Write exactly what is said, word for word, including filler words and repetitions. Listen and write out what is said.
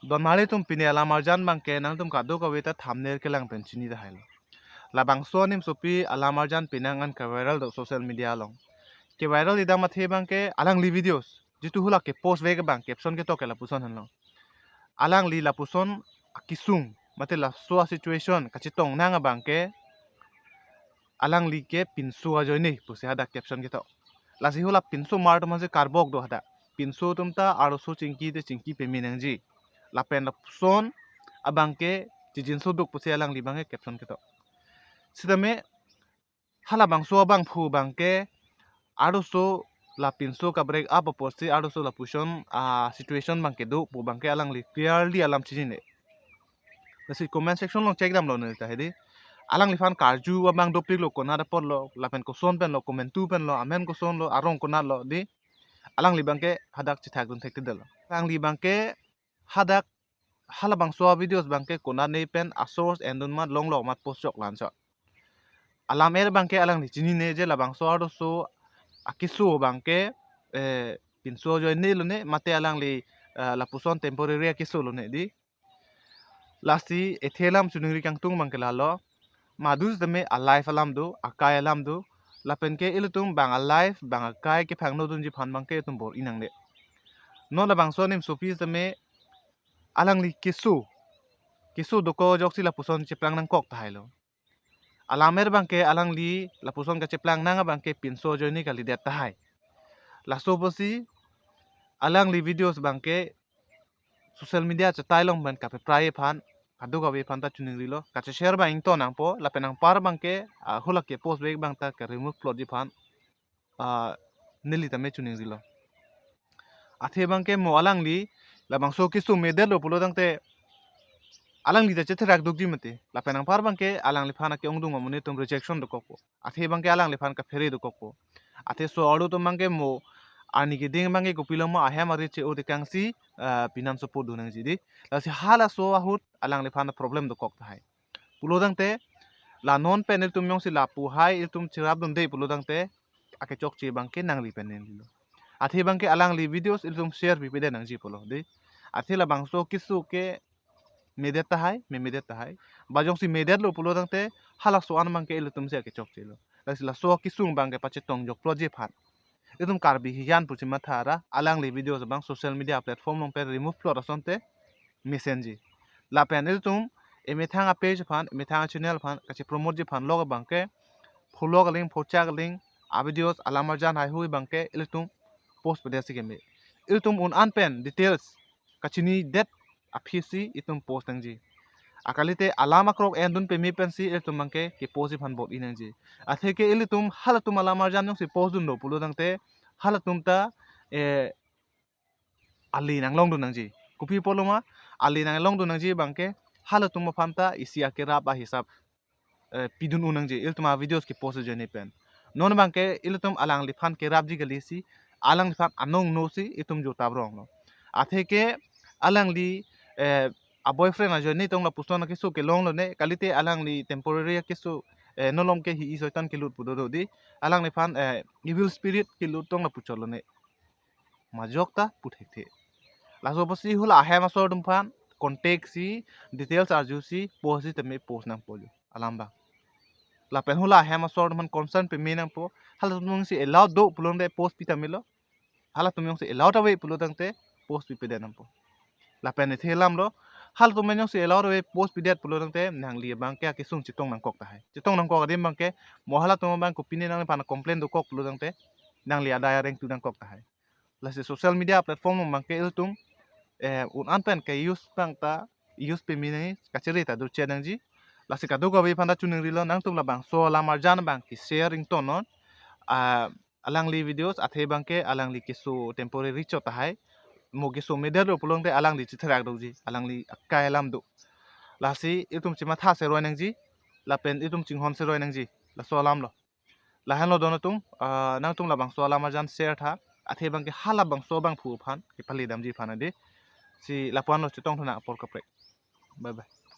Donmali atum, pini alam arjan abangke nangtum kadokave ta thumbnail kelang pen chini tahai lo. Labangso animsopi alam arjan penang an ke-viral do social media along. Ke-viral idam athe abangke alangli videos, jitu hala ke-post vek abang caption ketok ke lapuson henlo. Alangli lapuson akesung, mate laso a-situation kachetong nang abangke alangli ke pinso ajoine pusi hadak caption ketok. Lasi hala pinso mar atum aphansi karbok do hadak. Pinso atum ta arloso chingki te chingki peme nangji. Lapen lapuson abangke chijinso duk pusi alangli abangke caption ketok. Sitame halabangso abangphu abangke arloso la pinso ka-break up apotsi arloso lapuson a-situation abangke do pu abangke alangli clearly alam chinine. Lasi comment section along check damlo neli ta hedi. Alangliphan karju abang dopiklo, konat apotlo, lapen koson penlo, komantu penlo, amen kosonlo, arong konatlo di. Alangli abangke hadak chethakdun thekthedetlo. Alangli abangke hadak halabangso a-videos abangke konat ne pen a-source endun amat longlo amat post chok lanchot. Alam er abangke alangli chinine je labangso arloso akeso abangke, eh, pinso ajoine lone, mate alangli, eh, lapuson temporary akeso lone di. Lasi ethe alam chiningri kangtung abangke lalo. Madu sitame a-life alam do, akai alam do. Lapen ke ilitum bang a-life, bang akai kephangnodunji aphan abangke itum bor-i nangne. Non labangso animsopi sitame alangli keso, keso dokok ajoksi lapuson cheplang nangkok tahai lo. Alam er abangke alangli lapuson kacheplang nang abangke pinso ajoine kalidet tahai. Laso apotsi alangli videos abangke social media achetai along pen kapeprai aphan kadokave aphan ta chiningrilo. Kache-share abang ington nangpo, lapen anpar abangke, ah, hala ke-post vek abang ta ke-remove plotji aphan, ah, neli tame chiningrilo. Athe abangke mo alangli labangso keso medetlo pulo tangte alangli ta chetherak dukji mati. Lapen anpar abangke alangliphan ake-ongdung amonit atum rejection dokokpo. Athe abangke alangliphan kaphere dokokpo. Athe so arlo atum abangke mo arni keding abangke kopilo mo ahem ari che-o tekangsi, ah, pinan support dun nangji di. Lasi halaso ahut alangliphan problem dokok tahai. Pulo tangte la non pen ilitum jongsi lapu hai ilitum cherapdunde pulo tangte akechokche abangke nangli pen neli lo. Athe abangke alangli videos ilitum share pipedet nangji pulo di. Athe labangso keso ke medet tahai, memedet tahai. Ba jongsi medetlo pulo tangte halaso an abangke ilitumsi akechokchelo. Lasi laso akesung abangke pachetong jok plotji aphan, itum Karbi hijan pusi matha ra alangli videos abang social media platform along pen remove plot asonte mesenji. Lapen ilitum emethang a-page aphan, emethang a-channel aphan kachepromoteji aphan lok abangke pholok aling, phochak aling a-videos, alam arjan haihui abangke ilitum post pedetsi keme. Ilitum un-an pen details kachinidet aphisi itum post nangji. Akalite alam akrok endun peme pensi ilitum abangke ke-postji aphan bor-i nangji. Atheke ilitum halatum alam arjan jongsi postdunlo pulo tangte halatum ta, eh, ali nanglongdun nangji. Kopi apotlo ma, ali nanglongdun nangji abangke halatum aphan ta isi akerap ahisap, eh, pidun un nangji, ilitum a-videos ke-post ajoine pen. Non abangke ilitum alangliphan kerapji kalisi, alangliphan anong nosi itum jota bronglo. Atheke alangli, eh, a-boyfriend ajoine tong lapuson akeso kelong lone, kalite alangli temporary akeso, eh, nolom ke hi-i soitan kelut pu dodo di, alangliphan, eh, evil spirit kelut tong lapuchot lone. Majok ta pu thekthe. Laso apotsi hala ahem asor atum aphan contact si, details arjusi, postji tame post nangpo jo alam abang. Lapen hala ahem asor atum aphan concern peme nangpo. Halatum jongsi allow do pulo tangte post pi tame lo. Halatum jongsi allow ta ave pulo tangte post pipedet nangpo. Lapen ethe alam lo, halatum jongsi allow ta ave post pidet pulo tangte nangli abangke akesung chetong nangkok tahai. Chetong nangkok adim abangke mo halatum abang kopine nangliphan complain dokok pulo tangte nangli adai areng tu nangkok tahai. Lasi social media platform along abangke ilitum, eh, un-an pen ke-use abang ta use peme nangji, kachere ta do che nangji. Lasi kadokave aphan ta chiningrilo, nangtum labangso alam arjan abang ke-share ington non. Ah, alangli videos athe abangke alangli keso temporary chot tahai. Mo keso medetlo pulo tangte alangli chetherak dokji, alangli akai alam do. Lasi itum chematha seroi nangji, lapen itum chinghon seroi nangji. Laso alam lo. Lahenlo don atum, ah, nangtum labangso alam arjan share tha, athe abangke halabangso abangphu aphan kepale damji aphan adi. Si lapu-an lo, chetong thunang apor kaprek. Bye bye.